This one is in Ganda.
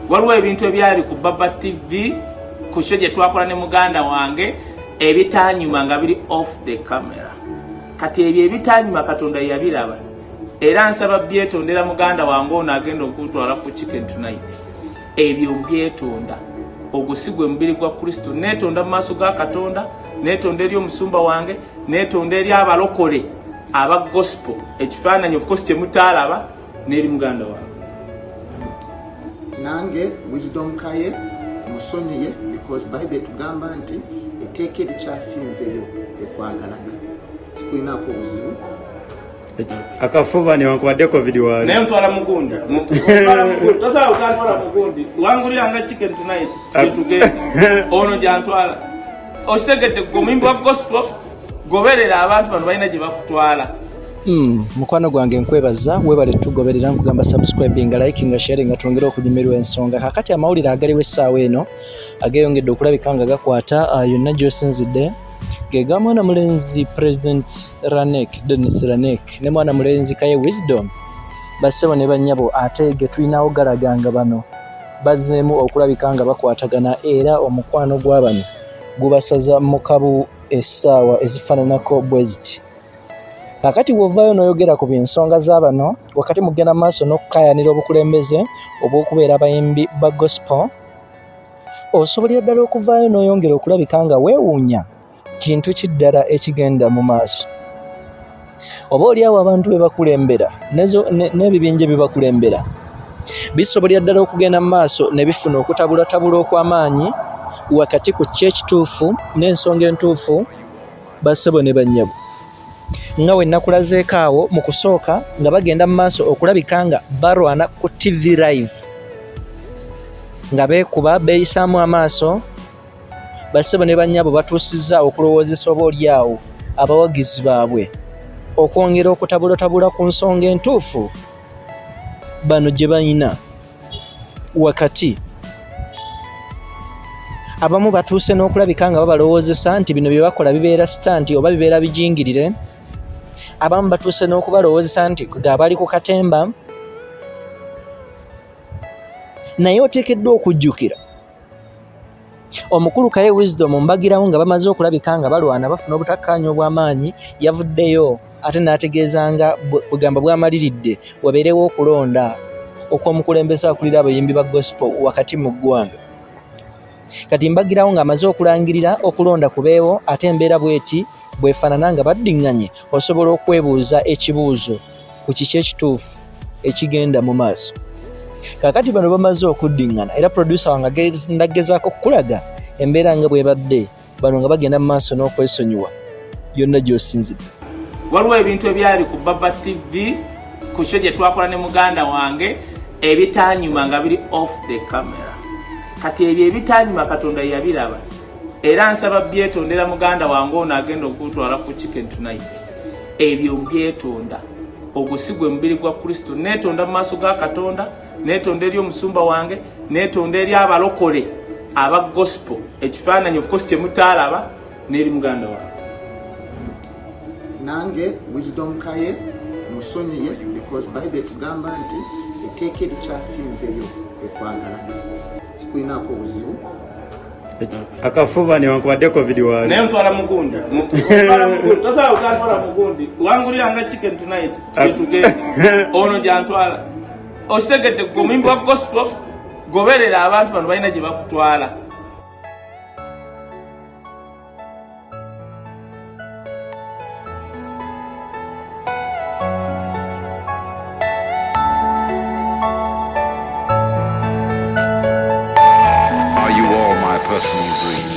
Waliwo ebintu ebyali ku Baba TV ku show gye twakola ne muganda wange ebitanyuma nga biri off the camera. Kati ebyo ebitanyuma Katonda yabiraba, era nsaba byetondera muganda wange ono agenda okutwala ku Chicken Tonight. Ebyo mbyetonda, ogwo si gwe mubiri gwa Kristo. Neetonda mu maaso ga Katonda, neetonda eri omusumba wange, neetonda eri abalokole aba gospel, ekifaananyi of course kyemutaalaba, n'eri muganda wange. Nange Wisdom Kaye musonyiye, because Bible etugamba nti etteeka erikyasinzeyo ekwagalana. Sikulinaako obuzibu. Akafuba newankubadde COVID waali. Naye ntwala mugundi, tosobola kutantwala mugundi. Wanguliranga Chicken Tonight tugenda, ono gyantwala. Okitegedde? Gwe omuyimbi wa gospel, goberera abantu bano, balina gye bakutwala. Mukwano gwange nkwebaza, webale tugoberera. Nkugamba subscribing, liking, sharing, twongere okunyumirwa ensonga. Kakati amawulire agaliwo essaawa eno ageyongedde okulabika nga gakwata yonna gy'osinzidde ge ga mwana mulenzi President Lanek, Denis Lanek, ne mwana mulenzi Kaye Wisdom. Bassebo ne bannyabo, ate ge tulinawo galaga nga bano bazzeemu okulabika nga bakwatagana, era omukwano gwa bano gubasaza mu kabu essaawa ezifaananako bwe ziti. Kaakati bw'ovaayo n'oyogera ku by'ensonga za bano wakati mugenda mu maaso n'okukaayanira obukulembeze obw'okubeera abayimbi ba gospel, osobolera ddala okuvaayo n'oyongera okulabika nga weewuunya kintu ki ddala ekigenda mu maaso. Oba oli awo abantu be bakulembera n'ebibinja ebibakulembera bisobolera ddala okugenda mu maaso ne bifuna okutabulatabula okw'amaanyi wakati ku ki ekituufu n'ensonga entuufu. Bassebo ne bannyabo, nga we nakulazeeko awo mu kusooka nga bagenda mu maaso okulabika nga balwana ku TV live, nga beekuba, beeyisaamu amaaso, bassebo ne bannyabo, batuusizza okulowoozesa oba oli awo abawagizi baabwe okwongera okutabulatabula ku nsonga entuufu bano gye balina wakati. Abamu batuuse n'okulabika nga babalowoozesa nti bino bye bakola bibeera stunt oba bibeera bijingirire. Abamu batuuse n'okubalowoozesa nti ga bali ku katemba. Naye oteekeddwa okujjukira omukulu Kaye Wisdom mbagirawo nga bamaze okulabika nga balwana, bafuna obutakkaanya obw'amaanyi, yavuddeyo ate n'ategeeza nga kugamba bw'amaliridde wabeerewo okulonda okw'omukulembeze akulira abayimbi ba gospel wakati mu ggwanga. Kati mbagirawo ng'amaze okulangirira okulonda kubeewo, ate embeera bw'eti bw'efaanana nga baddiŋŋanye, osobola okwebuuza ekibuuzo ku kiki ekituufu ekigenda mu maaso. Kaakati bano bamaze okuddiŋŋana, era producer wange agenda gezaako okukulaga embeera nga bw'ebadde, bano nga bagenda mu maaso n'okwesonyiwa yonna gy'osinzidde. Waliwo ebintu ebyali ku Baba TV ku show gye twakola ne muganda wange ebitanyuma nga biri off the camera. Kati ebyo ebitanyuma Katonda yabiraba, era nsaba byetondera muganda wange ono agenda okutwala ku Chicken Tonight. Ebyo mbyetonda, ogwo si gwe mubiri gwa Kristo. Neetonda mu maaso ga Katonda, neetonda eri omusumba wange, neetonda eri abalokole aba gospel, ekifaananyi of course kyemutaalaba, n'eri muganda wange. Nange Wisdom Kaye musonyiye, because Bible etugamba nti etteeka erikyasinzeyo ekwagalana. Sikulinaako obuzibu. Akafuba newankubadde COVID waali. Naye ntwala mugundi, tosobola kutantwala mugundi. Wanguliranga Chicken Tonight tugenda, ono gyantwala. Okitegedde? Gwe omuyimbi wa gospel, goberera abantu bano, balina gye bakutwala. Are you all my personal dreams?